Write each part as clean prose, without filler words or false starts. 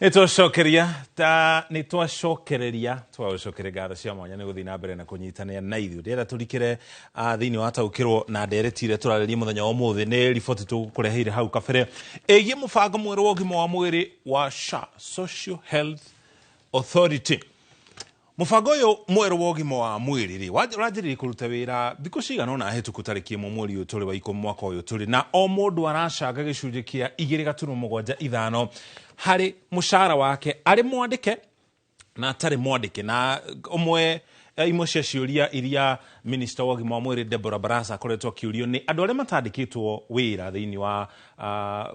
Nĩtwacokeria ta nĩtwacokereria twagũcokeria ngatho cia mwanya nĩ gũthiĩ na mbere na kũnyitanĩra na ithuĩ. Ndĩrenda tũrikĩre thĩinĩ wa taũkĩrwo na ndereti ĩrĩa tũrarĩria mũthenya wa ũmũthĩ. Nĩ riboti tũgũkũreheire hau kabere ĩgiĩ mũbango mwerũ wa ũgima wa mwĩrĩ wa SHA, Social Health Authority. Mũbango ũyũ mwerũ wa ũgima wa mwĩrĩ rĩ, ũranjĩrĩria kũruta wĩra thikũ cigana ũna hĩtũku tarĩki 1 mweri ũyũ tũrĩ wa 10 mwaka ũyũ tũrĩ, na o mũndũ aracanga gĩcunjĩ kĩa 2.75 harĩ mũcara wake arĩ mwandĩke na atarĩ mwandĩke. Na ũmwe imwe cia ciũria iria Minister wa ũgima wa mwĩrĩ Deborah Barasa akoretwo akĩũrio nĩ andũ arĩa matandĩkĩtwo wĩra thĩinĩ wa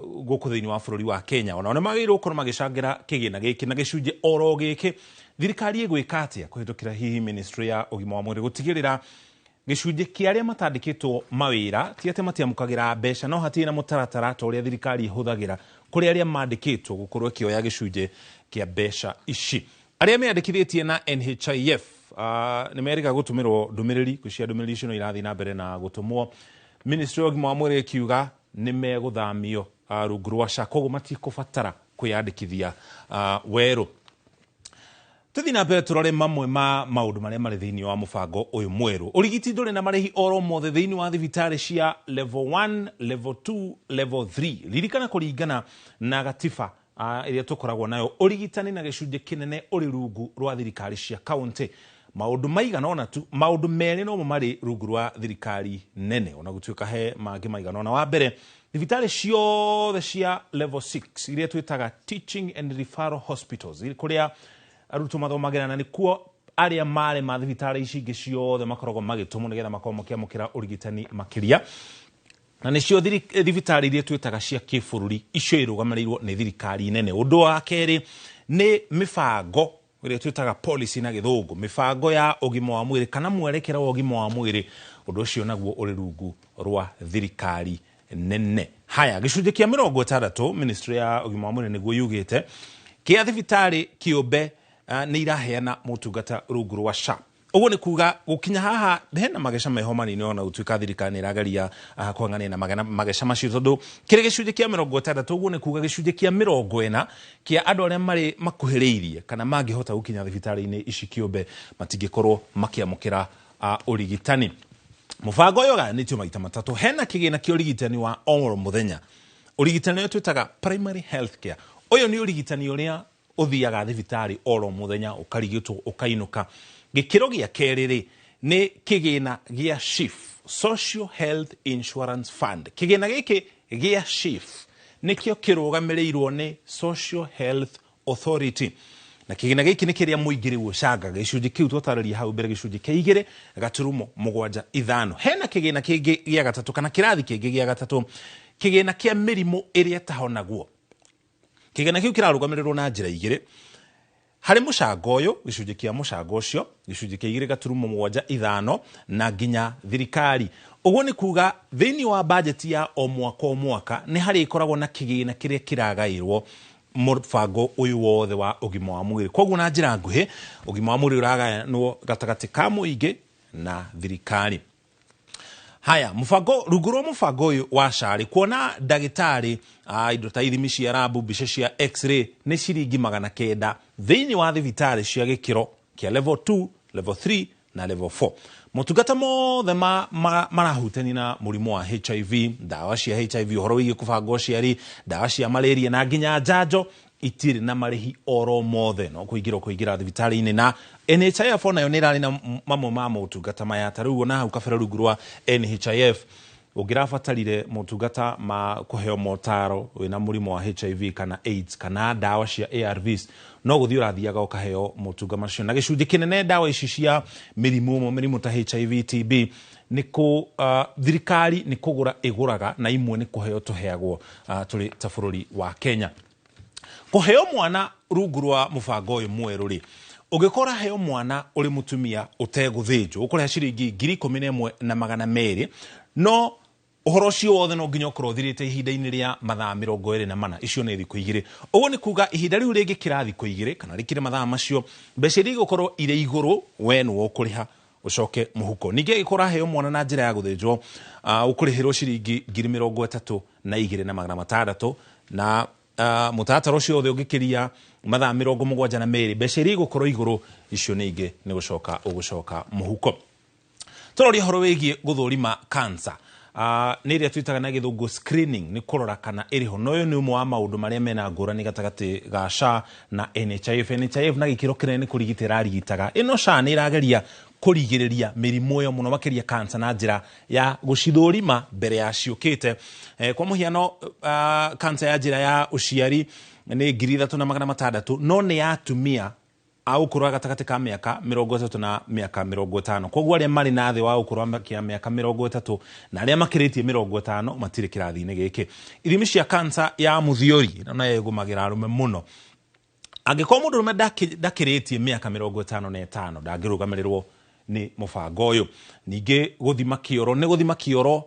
gũkũ thĩinĩ wa bũrũri wa Kenya, onao nĩ magĩrĩirwo gũkorwo magĩcangĩra kĩgĩna gĩkĩ na gĩcunjĩ oro gĩkĩ. Thirikari ĩgwĩka atĩa kũhĩtũkĩra hihi ministry ya ũgima wa mwĩrĩ gũtigĩrĩra gĩcunjĩ kĩa arĩa matandĩkĩtwo mawĩra, ti atĩ matiamũkagĩra mbeca, no hatirĩ na mũtaratara ta ũrĩa thirikari ĩhũthagĩra kũrĩ arĩa mandĩkĩtwo gũkorwo ĩkĩoya gĩcunjĩ kĩa mbeca ici. Arĩa meyandĩkithĩtie na NHIF nĩ merĩga gũtũmĩrwo ndũmĩrĩri, ngwĩciria ndũmĩrĩri icio no irathiĩ na mbere na gũtũmwo. Ministry ya ũgima wa mwĩrĩ ĩkiuga nĩ megũthamio rungu rwa SHA, koguo matikũbatara kwĩyandĩkithia werũ. Tũthiĩ na mbere tũrore mamwe ma maũndũ marĩa marĩ thĩinĩ wa mũbango ũyũ mwerũ. Ũrigiti ndũrĩ na marĩhi oro mothe thĩinĩ wa thibitarĩ cia level 1, level 2, level 3. Ririkana kũringana na gatiba ĩrĩa tũkoragwo nayo, ũrigitani na gĩcunjĩ kĩnene ũrĩ rungu rwa thirikari cia kaunti. Maũndũ maigana ũna tu, maũndũ merĩ nomo marĩ rungu rwa thirikari nene, ona gũtuĩka he mangĩ maigana ũna. Wa mbere, thibitarĩ ciothe cia level 6 iria twĩtaga teaching and referral hospitals, kũrĩa arutwo mathomagĩra, na nĩkuo arĩa marĩ ma thibitarĩ ici ingĩ ciothe makoragwo magĩtũmwo nĩgetha makorwo makĩamũkĩra ũrigitani makĩria, na nĩcio thibitarĩ iria twĩtaga cia kĩbũrũri, icio irũgamĩrĩirwo nĩ thirikari nene. Ũndũ wa kerĩ nĩ mĩbango ĩrĩa twĩtaga policy na gĩthũngũ, mĩbango ya ũgima wa mwĩrĩ kana mwerekera wa ũgima wa mwĩrĩ, ũndũ ũcio naguo ũrĩ rungu rwa thirikari nene. Haya, gĩcunjĩ kĩa 60 ministry ya ũgima wa mwĩrĩ nĩguo yugĩte kĩa thibitarĩ kĩũmbe nĩ iraheana motungata rungu rwa SHA. Ũguo nĩ kuga gũkinya haha hena mageca meho manini, ona gũtuĩka thirikari nĩ ĩrageria kũhang'ania na mageca macio, tondũ kĩrĩ gĩcunjĩ kĩa 60. Ũguo nĩ kuga gĩcunjĩ kĩa 40 kĩa andũ arĩa marĩ makuhĩrĩirie kana mangĩhota gũkinya thibitarĩ-inĩ ici kĩũmbe matingĩkorwo makĩamũkĩra ũrigitani. Mũbango ũyũ ũgayanĩtio maita matatũ. Hena kĩgĩna kĩa ũrigitani wa oro mũthenya, ũrigitani ũrĩa twĩtaga primary health care. Ũyũ nĩ ũrigitani ũrĩa ũthiaga thibitarĩ oro mũthenya ũkarigitwo ũkainũka. Gĩkĩro gĩa kerĩ rĩ, nĩ kĩgĩna gĩa SHIF, Social Health Insurance Fund. Kĩgĩna gĩkĩ gĩa SHIF nĩkĩo kĩrũgamĩrĩirwo nĩ Social Health Authority, na kĩgĩna gĩkĩ nĩ kĩrĩa mũingĩ rĩu ũcangaga gĩcunjĩ kĩu twatarĩria hau mbere, gĩcunjĩ kĩa 2.75. Hena kĩgĩna kĩngĩ gĩa gatatũ kana kĩrathi kĩngĩ gĩa gatatũ, kĩgĩna kĩa mĩrimũ ĩrĩa ĩtahonagwo. Kĩgĩna kĩu kĩrarũgamĩrĩrwo na njĩra igĩrĩ harĩ mũcango ũyũ, gĩcunjĩ kĩa mũcango ũcio, gĩcunjĩ kĩa 2.75, na nginya thirikari. Ũguo nĩ kuga thĩinĩ wa bajeti ya o mwaka o mwaka nĩ harĩ ĩkoragwo na kĩgĩna kĩrĩa kĩragaĩrwo mũbango ũyũ wothe wa ũgima wa mwĩrĩ. Koguo na njĩra nguhĩ, ũgima wa mwĩrĩ ũragayanwo gatagatĩ ka mũingĩ na thirikari. Haya, mũbango rungu rwa mũbango ũyũ wa SHA, kuona ndagĩtarĩ, indo ta ithimi cia rabu, mbica cia x-ray nĩ ciringi 900 thĩinĩ wa thibitarĩ cia gĩkĩro kĩa level 2, level 3 na level 4. Motungata mothe marahutania na mũrimũ wa HIV, ndawa cia HIV, ũhoro wĩgiĩ kũbanga ũciari, ndawa cia malaria na nginya njanjo itirĩ na marĩhi oro mothe, no kũingĩra kũingĩra thibitarĩ-inĩ. Na NHIF onayo nĩ ĩrarĩ na mamwe ma motungata maya. Ta rĩu ona hau kabere, rungu rwa NHIF ũngĩrabatarire motungata ma kũheo motaro wĩna mũrimũ wa HIV kana AIDS kana ndawa cia ARVs, no gũthiĩ ũrathiaga ũkaheo motungata macio na gĩcunjĩ kĩnene. Ndawa ici cia mĩrimũ ĩmwe, mĩrimũ ta HIV, TB, nĩ kũ thirikari nĩ kũgũra ĩgũraga, na imwe nĩ kũheo tũheagwo tũrĩ ta bũrũri wa Kenya. Kũheo mwana rungu rwa mũbango ũyũ mwerũ rĩ, ũngĩkorwo heo mwana ũrĩ mũtumia ũtegũthĩnjwo, ũkũrĩha ciringi 11,200, no ũhoro ũcio wothe no nginya ũkorwo ũthirĩte ihinda-inĩ rĩa mathaa 24, icio nĩ thikũ 2. Ũguo nĩ kuga ihinda rĩu rĩngĩkĩra thikũ 2 kana rĩkĩre mathaa macio, mbeca iria igũkorwo irĩ igũrũ we nĩwe ũkũrĩha ũcoke mũhuko. Ningĩ angĩkorwo ũraheo mwana na njĩra ya gũthĩnjwo, ũkũrĩhĩrwo ciringi 32,600 na Mũtaratara ũcio wothe ũngĩkĩria mathaa 72, mbeca iria igũkorwo igũrũ icio nĩ ingĩ nĩ gũcoka ũgũcoka mũhuko. Tũroria ũhoro wĩgiĩ gũthũrima cancer, nĩ ĩrĩa twĩtaga na gĩthũngũ screening, nĩ kũrora kana ĩrĩ ho. Na ũyũ nĩ ũmwe wa maũndũ marĩa mena ngũrani gatagatĩ ga SHA na NHIF. NHIF na gĩkĩro kĩnene nĩ kũrigita ĩrarigitaga, ĩno SHA nĩ ĩrageria kũrigĩrĩria mĩrimũ ĩyo, mũno makĩria cancer, na njĩra ya gũcithũrima mbere ya ciũkĩte. Kwa mũhiano, cancer ya njĩra ya ũciari nĩ 3600, no nĩ ya atumia a ũkũrũ wa gatagatĩ ka mĩaka 30 na mĩaka 50. Koguo arĩa marĩ na thĩ wa ũkũrũ wa mĩaka 30 na arĩa makĩrĩtie 50 matirĩ kĩrathi-inĩ gĩkĩ. Ithimi cia cancer ya mũthiori, ĩno nayo ĩgũmagĩra arũme mũno. Angĩkorwo mũndũrũme ndakĩrĩtie mĩaka 55, ndangĩrũgamĩrĩrwo nĩ mũbango ũyũ. Ningĩ gũthima kĩoro, nĩ gũthima kĩoro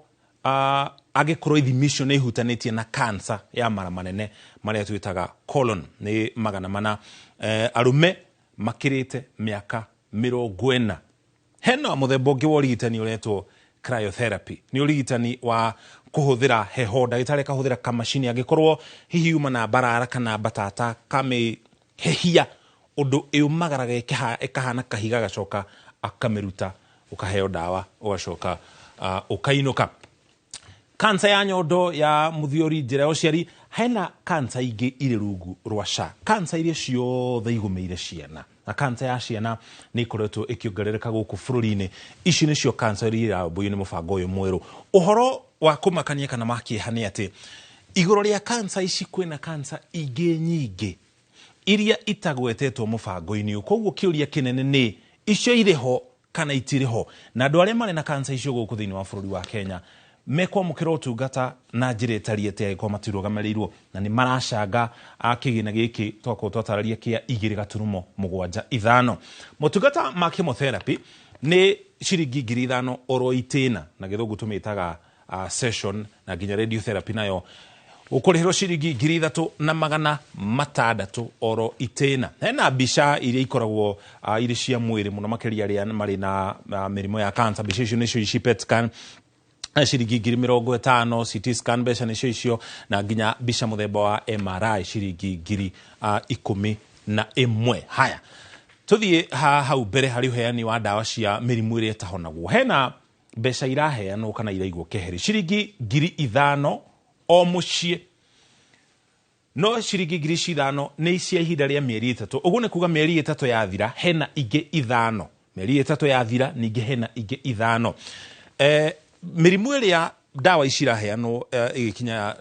angĩkorwo ithimi icio nĩ ihutanĩtie na cancer ya mara manene marĩa twĩtaga colon, nĩ 400, arũme makĩrĩte mĩaka 40. Hena mũthemba ũngĩ wa ũrigitani ũretwo cryotherapy, nĩ ũrigitani wa kũhũthĩra heho. Ndagĩtarĩ akahũthĩra kamacini, angĩkorwo hihi yuma na mbarara kana mbatata, kamĩhehia ũndũ ĩũmagaraga ĩkahana kahiga, agacoka akamĩruta, ũkaheo ndawa, ũgacoka ũkainũka. Kansa ya nyondo, ya mũthiori, njĩra ya ũciari, hena kansa ingĩ irĩ rungu rwa SHA, kansa iria ciothe igũmĩire ciana, na kansa ya ciana nĩ ikoretwo ĩkĩongerereka gũkũ bũrũri-inĩ. Ici nĩcio kansa iria irarũmbũiyo nĩ mũbango ũyũ mwerũ. Ũhoro wa kũmakania kana wa kĩeha nĩ atĩ igũrũ rĩa kansa ici kwĩna kansa ingĩ nyingĩ iria itagwetetwo mũbango-inĩ ũyũ. Koguo kĩũria kĩnene nĩ icio irĩ ho kana itirĩ ho, na andũ arĩa marĩ na kansa icio gũkũ thĩinĩ wa bũrũri wa Kenya mekwamũkĩra ũtungata na njĩra ĩtariĩ atĩa angĩkorwo matirũgamĩrĩirwo na nĩ maracanga kĩgĩna gĩkĩ twakorwo twatararia kĩa 2.75? Motungata ma chemotherapy nĩ ciringi 5000 oro itĩna, na gĩthũngũ tũmĩtaga session, na nginya radiotherapy nayo ũkũrĩhĩrwo ciringi 3600 oro itĩna. Hena mbica iria ikoragwo irĩ cia mwĩrĩ, mũno makĩria arĩa marĩ na mĩrimũ ya cancer. Mbica icio nĩcio ici: PET scan ciringi 50,000, CT scan mbeca nĩcio icio, na nginya mbica mũthemba wa MRI ciringi 11,000. Haya, tũthiĩ hau mbere harĩ ũheani wa ndawa cia mĩrimũ ĩrĩa ĩtahonagwo. Hena mbeca iraheanwo kana iraigwo keheri, ciringi 5000 o mũciĩ, no ciringi 5000 nĩ cia ihinda rĩa mĩeri 3. Ũguo nĩ kuga mĩeri 3 yathira hena ingĩ 5, mĩeri 3 yathira ningĩ hena ingĩ 5. Mĩrimũ ĩrĩa ndawa ici iraheanwo ĩgĩkinya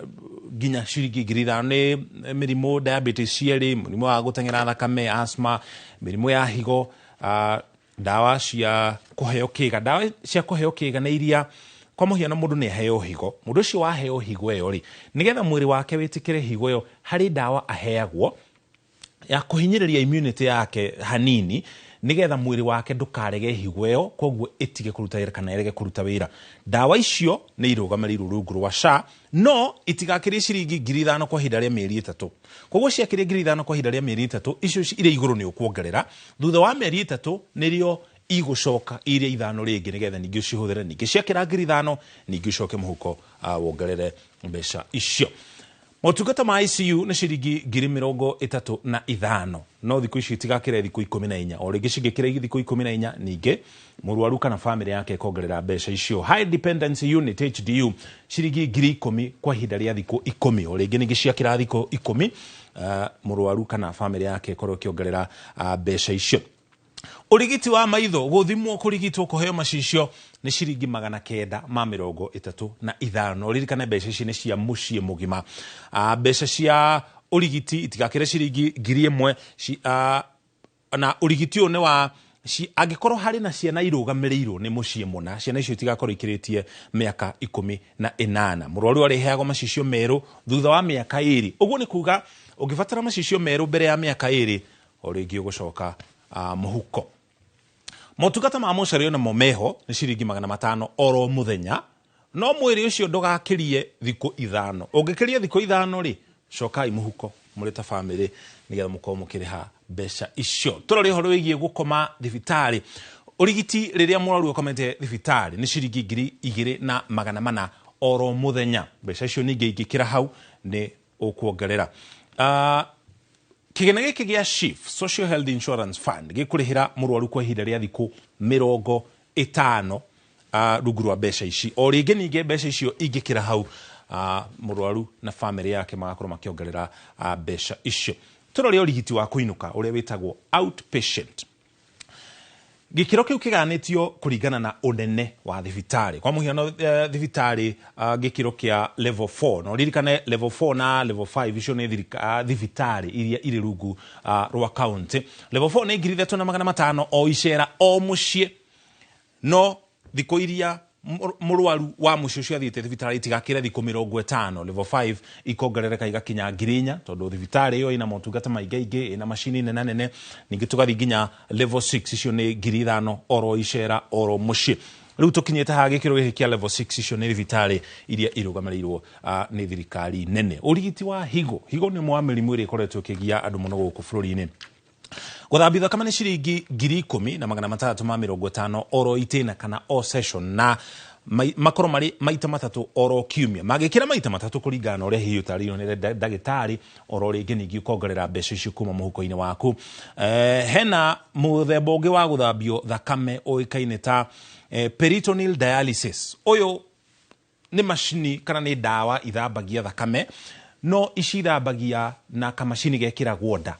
nginya ciringi 5000 nĩ mĩrimũ diabetes cierĩ, mũrimũ wa gũteng'era thakame, asthma, mĩrimũ ya higo, ndawa cia kũheo kĩga. Ndawa cia kũheo kĩga nĩ iria, kwa mũhiano, mũndũ nĩ aheo higo. Mũndũ ũcio waheo higo ĩyo rĩ, nĩgetha mwĩrĩ wake wĩtĩkĩre higo ĩyo, harĩ ndawa aheagwo ya kũhinyĩrĩria immunity yake hanini, nĩgetha mwĩrĩ wake ndũkarege higo ĩyo, koguo ĩtige kũruta wĩra kana ĩrege kũruta wĩra. Ndawa icio nĩ irũgamĩrĩirwo rungu rwa SHA, no itigakĩrie ciringi 5000 kwa ihinda rĩa mĩeri 3. Koguo ciakĩria 5000 kwa ihinda rĩa mĩeri 3, icio irĩ igũrũ nĩ ũkuongerera. Thutha wa mĩeri 3 nĩrĩo igũcoka iria 5 rĩngĩ, nĩgetha ningĩ ũcihũthĩre. Ningĩ ciakĩra 5000, ningĩ ũcoke mũhuko wongerere mbeca icio. Motungata ma ICU nĩ ciringi 35,000, no thikũ ici itigakĩre thikũ 14. O rĩngĩ cingĩkĩra thikũ 14, ningĩ mũrwaru kana bamĩrĩ yake ĩkongerera mbeca icio. High Dependency Unit, HDU, ciringi 10,000 kwa ihinda rĩa thikũ 10. O rĩngĩ ningĩ ciakĩra thikũ 10, mũrwaru kana bamĩrĩ yake ĩkorwo ĩkĩongerera mbeca icio. Ũrigiti wa maitho, gũthimwo, kũrigitwo, kũheo macicio nĩ ciringi 935. Ririkane mbeca ici nĩ cia mũciĩ mũgima. Mbeca cia ũrigiti itigakĩre ciringi 1000, na ũrigiti ũyũ nĩ wa angĩkorwo harĩ na ciana irũgamĩrĩirwo nĩ mũciĩ mũna, ciana icio itigakorwo ikĩrĩtie mĩaka 18. Mũrwaru arĩheagwo macicio merũ thutha wa mĩaka 2. Ũguo nĩ kuga ũngĩbatara macicio merũ mbere ya mĩaka 2, o rĩngĩ ũgũcoka mũhuko. Motungata ma mocarĩ namo meho, nĩ ciringi 500 oro mũthenya, no mwĩrĩ ũcio ndũgakĩrie thikũ 5. Ũngĩkĩria thikũ 5 rĩ, cokai mũhuko mũrĩ ta bamĩrĩ, nĩgetha mũkorwo mũkĩrĩha mbeca icio. Tũrore ũhoro wĩgiĩ gũkoma thibitarĩ. Ũrigiti rĩrĩa mũrwaru akomete thibitarĩ nĩ ciringi 2400 oro mũthenya. Mbeca icio ningĩ ingĩkĩra hau nĩ Ũkuongerera kĩgĩna gĩkĩ gĩa SHIF, Social Health Insurance Fund, gĩkũrĩhĩra mũrwaru kwa ihinda rĩa thikũ 50 rungu rwa mbeca ici. O rĩngĩ ningĩ mbeca icio ingĩkĩra hau, mũrwaru na famĩlĩ yake magakorwo makĩongerera mbeca icio. Tũrore ũrigiti wa kũinũka ũrĩa wĩtagwo outpatient. Gĩkĩro kĩu kĩganĩtio kũringana na ũnene wa thibitarĩ. Kwa mũhiano, thibitarĩ gĩkĩro kĩa level 4, no ririkane level 4 na level 5 icio nĩ thibitarĩ iria irĩ rungu rwa county. Level 4 nĩ 3500 o icera o mũciĩ, no thikũ iria mũrwaru wa mũciĩ ũcio athiĩte thibitarĩ itigakĩre thikũ 50. Level 5 ikongerereka igakinya 4000, tondũ thibitarĩ ĩyo ĩna motungata maingaingĩ, ĩna macini nene nene. Ningĩ tũgathiĩ nginya level 6, icio nĩ 5000 oro icera oro mũciĩ. Rĩu tũkinyĩte haha gĩkĩro gĩkĩ kĩa level 6, icio nĩ thibitarĩ iria irũgamĩrĩirwo nĩ thirikari nene. Ũrigiti wa higo. Higo nĩ ũmwe wa mĩrimũ ĩrĩa ĩkoretwo ĩkĩgia andũ mũno gũkũ bũrũri-inĩ. Gũthambio thakame nĩ ciringi 10,650 oro itĩna kana o session, na makorwo marĩ maita matatũ oro kiumia. Mangĩkĩra maita matatũ kũringana na ũrĩa hihi ũtarĩirio nĩ ndagĩtarĩ, oro rĩngĩ ningĩ ũkongerera mbeca icio kuma mũhuko-inĩ waku. Hena mũthemba ũngĩ wa gũthambio thakame ũĩkaine ta peritoneal dialysis. Ũyũ nĩ macini kana nĩ ndawa ithambagia thakame, no ici ithambagia na kamacini gekĩragwo nda.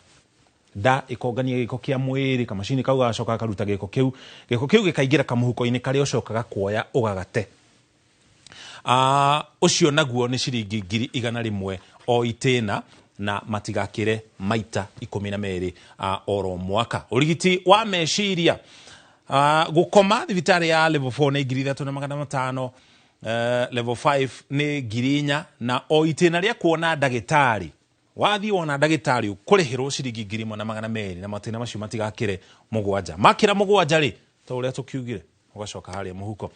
Nda ĩkongania gĩko kĩa mwĩrĩ, kamacini kau gagacoka gakaruta gĩko kĩu, gĩko kĩu gĩkaingĩra kamũhuko-inĩ karĩa ũcokaga kuoya ũgagate. Ũcio naguo nĩ ciringi 100,000 o itĩna, na matigakĩre maita 12 oro mwaka. Ũrigiti wa meciria, gũkoma thibitarĩ ya level 4 nĩ 3500, level 5 nĩ 4000, na o itĩna rĩa kuona ndagĩtarĩ, wathiĩ wona ndagĩtarĩ ũkũrĩhĩrwo ciringi 1200, na matĩna macio matigakĩre 7. Makĩra 7 rĩ, ta ũrĩa tũkiugire, ũgacoka harĩa mũhuko.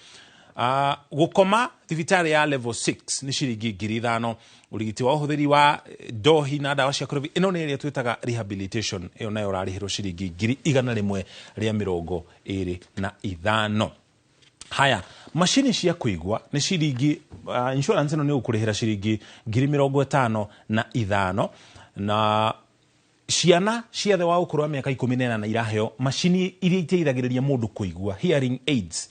Gũkoma thibitarĩ ya level 6 nĩ ciringi 5000. Ũrigiti wa ũhũthĩri wa ndohi na ndawa cia kũrebia, ĩno nĩ ĩrĩa twĩtaga rehabilitation, ĩyo nayo ũrarĩhĩrwo ciringi 125,000. Haya, macini cia kũigua nĩ ciringi, insurance ĩno nĩ ũkũrĩhĩra ciringi 55,000, na ciana cia thĩ wa ũkũrũ wa mĩaka 18 iraheo macini iria iteithagĩrĩria mũndũ kũigua, hearing aids,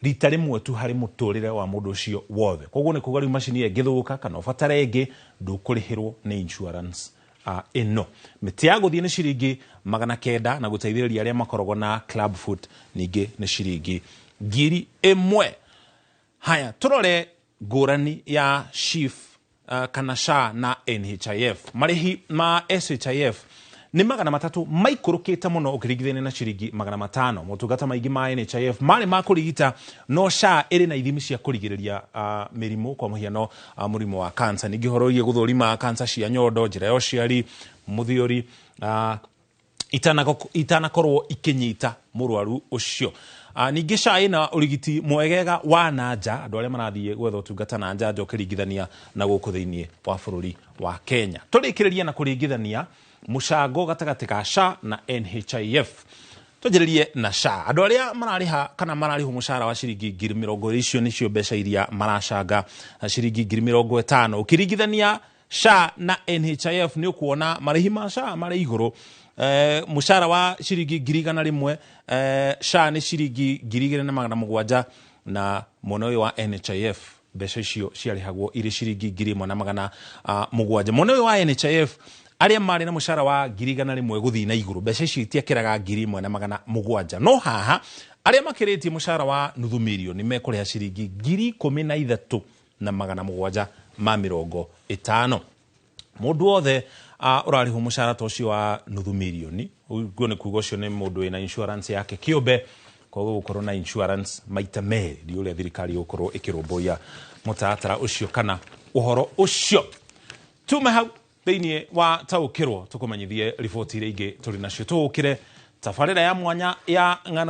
rita rĩmwe tu harĩ mũtũrĩre wa mũndũ ũcio wothe. Koguo nĩ kuga rĩu macini ĩyo ĩngĩthũka kana ũbatare ĩngĩ, ndũkũrĩhĩrwo nĩ insurance ĩno. Mĩtĩ ya gũthiĩ nĩ ciringi 900, na gũteithĩrĩria arĩa makoragwo na club foot ningĩ nĩ ciringi 1000. Haya, tũrore ngũrani ya SHIF kana SHA na NHIF. Marĩhi ma SHIF nĩ 300 maikũrũkĩte mũno ũkĩringithania na ciringi 500. Motungata maingĩ ma NHIF marĩ ma kũrigita, no SHA ĩrĩ na ithimi cia kũrigĩrĩria mĩrimũ, kwa mũhiano mũrimũ wa kansa, ningĩ ũhoro wĩgiĩ gũthũrima kansa cia nyondo, njĩra ya ũciari, mũthiori, itanakorwo ikinyita mũrwaru ũcio. Ningĩ SHA ĩna ũrigiti mwegega wa nanja, andũ arĩa marathiĩ gwetha ũtungata na nja ũkĩringithania na gũkũ thĩinĩ wa bũrũri wa Kenya. Tũrĩkĩrĩria na kũringithania mũcango gatagatĩ ka SHA na NHIF. Twanjĩrĩrie na SHA. Andũ arĩa mararĩha kana mararĩhwo mũcara wa ciringi 20,000, icio nĩcio mbeca iria maracanga, ciringi 50,000. Ũkĩringithania SHA na NHIF nĩ ũkuona marĩhi ma SHA marĩ igũrũ. Mũcara wa ciringi 100,000, SHA nĩ ciringi 2700, na mwena ũyũ wa NHIF mbeca icio ciarĩhagwo irĩ ciringi 1700. Mwena ũyũ wa NHIF, arĩa marĩ na mũcara wa 100,000 gũthiĩ na igũrũ, mbeca icio itiakĩraga 1700, no haha arĩa makĩrĩtie mũcara wa nuthu mirioni mekũrĩha ciringi 13,750. Mũndũ wothe ũrarĩhwo mũcara ta ũcio wa nuthu mirioni, ũguo nĩ kuga ũcio nĩ mũndũ wĩna insurance yake kĩũmbe. Koguo gũkorwo na insurance maita merĩ ndi ũrĩa thirikari ĩgũkorwo ĩkĩrũmbũiya mũtaratara ũcio kana ũhoro ũcio. Tume hau thĩinĩ wa taũkĩrwo, tũkũmenyithie riboti iria ingĩ tũrĩ nacio, tũgũkĩre tabarĩra ya mwanya ya ng'ano.